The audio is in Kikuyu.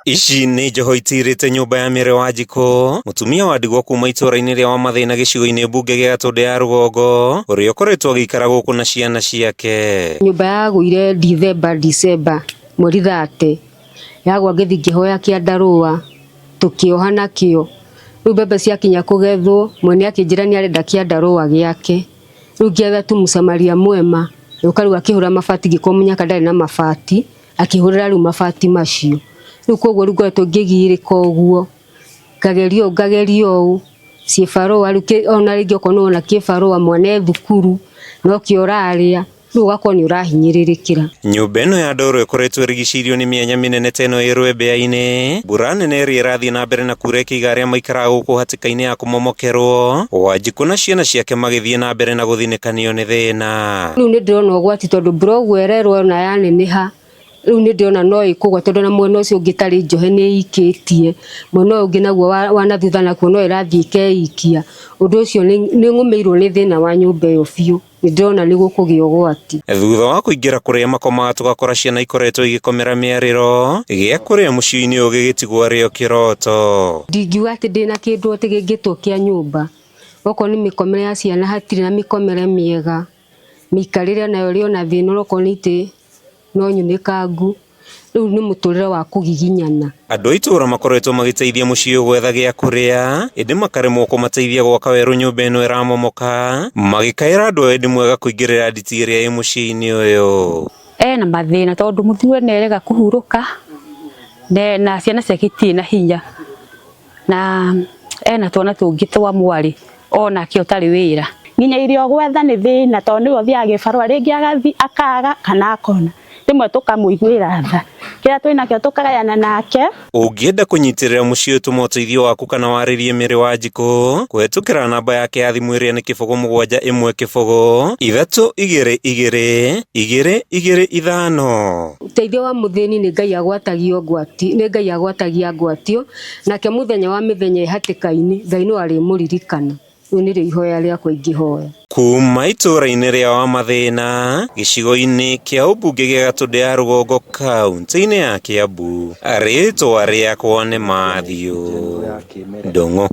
Ici nĩ njoho itirĩte nyũmba ya Mary Wanjikũ, mũtumia wa ndigwa kuma itũũra-inĩ rĩa Wamathĩna gĩcigo-inĩ mbunge gĩa Gatũndũ ya Rũgongo, ũrĩa ũkoretwo agĩikara gũkũ na ciana ciake. Nyũmba yagũire Dithemba Dicemba mweri 30 yagwa ngĩthiĩ ngĩhoya kĩandarũa tũkĩoha nakĩo. Rĩu mbembe ciakinya kũgethwo mwene akĩnjĩra nĩ arenda kĩandarũa gĩake. Rĩu ngĩetha tu mũsamaria mwema agĩũka rĩu akĩhũra mabati ngĩkorwo mũnyaka ndarĩ na mabati akĩhũrĩra rĩu mabati macio. Rĩu koguo rĩu ngoretwo ngĩgirĩka ũguo ngageria ũũ ngageria ũũ ciĩbarũa rĩu ona rĩngĩ okorwo nĩ wona kĩbarũa mwana e thukuru nokĩo ũrarĩa rĩu ũgakorwo nĩ ũrahinyĩrĩrĩkĩra. Nyũmba ĩno ya ndoro ĩkoretwo ĩrigicĩirio nĩ mĩanya mĩnene ta ĩno ĩ rwembea-inĩ, mbura nene ĩrĩa ĩrathiĩ na mbere na kuura ĩkĩiga arĩa maikaraga gũkũ hatĩka-inĩ ya kũmomokerwo, Wanjikũ na ciana ciake magĩthiĩ na mbere na gũthinĩkanio nĩ thĩna. Rĩu nĩ ndĩrona ũgwati tondũ mbura ũguo ĩrerwo ona yaneneha rĩu nĩ ndĩrona no ĩkũgwa tondũ ona mwena ũcio ũngĩ tarĩ njohe nĩ ĩikĩtie, mwena ũyũ ũngĩ naguo wa na thutha nakuo no ĩrathiĩ ĩkeikia, ũndũ ũcio nĩ ngũmĩirwo nĩ thĩna wa nyũmba ĩyo biũ. Nĩ ndĩrona nĩ gũkũgĩa ũgwati. Thutha wa kũingĩra kũrĩa makomaga tũgakora ciana ikoretwo igĩkomera mĩarĩro, gĩa kũrĩa mũciĩ-inĩ ũyũ gĩgĩtigwo arĩ o kĩroto. Ndingiuga atĩ ndĩna kĩndũ atĩ gĩngĩtwo kĩa nyũmba, okorwo nĩ mĩkomere ya ciana hatirĩ na mĩkomere mĩega, mĩikarĩre nayo ĩrĩ ona thĩna onokorwo nĩ itĩ no nyunĩkangu, rĩu nĩ mũtũrĩre wa kũgiginyana. Andũ a itũũra makoretwo magĩteithia mũciĩ ũyũ gwetha gĩa kũrĩa, ĩndĩ makaremwo kũmateithia gwaka werũ nyũmba ĩno ĩramomoka, magĩkaĩra andũ a wendi mwega kũingĩrĩra nditi ĩrĩa ĩ mũciĩ-inĩ ũyũ. Ena mathĩna tondũ mũthuri nĩ arega kũhurũka na ciana ciake itirĩ na hinya na ena twana tũngĩ twa mwarĩ onake ũtarĩ wĩra. Nginya irio gwetha nĩ thĩna tondũ nĩwe ũthiaga gĩbarũa rĩngĩ agathiĩ akaga kana akona, rĩmwe tũkamũiguĩra tha, kĩrĩa twĩnakĩo tũkagayana nake. Ũngĩenda kũnyitĩrĩra mũciĩ ũyũ tũma ũteithio waku kana warĩrie Mary Wanjikũ kũhetũkĩra namba yake ya thimũ ĩrĩa nĩ 0 7 1 0 3 2 2 2 2 5. Ũteithio wa mũthĩni nĩ Ngai agwatagio ngwati, nĩ Ngai agwatagia ngwatio, nake mũthenya wa mĩthenya ĩ hatĩka-inĩ, Ngai no arĩmũririkana. Rĩu nĩrĩo ihoya rĩakwa ingĩhoya. Kuma itũũra-inĩ rĩa Wamathĩna, gĩcigo-inĩ kĩa ũmbunge gĩa Gatũndũ ya Rũgongo kaunti-inĩ ya Kiambu, rĩtwa rĩakwa nĩ Matthew Ndung'u.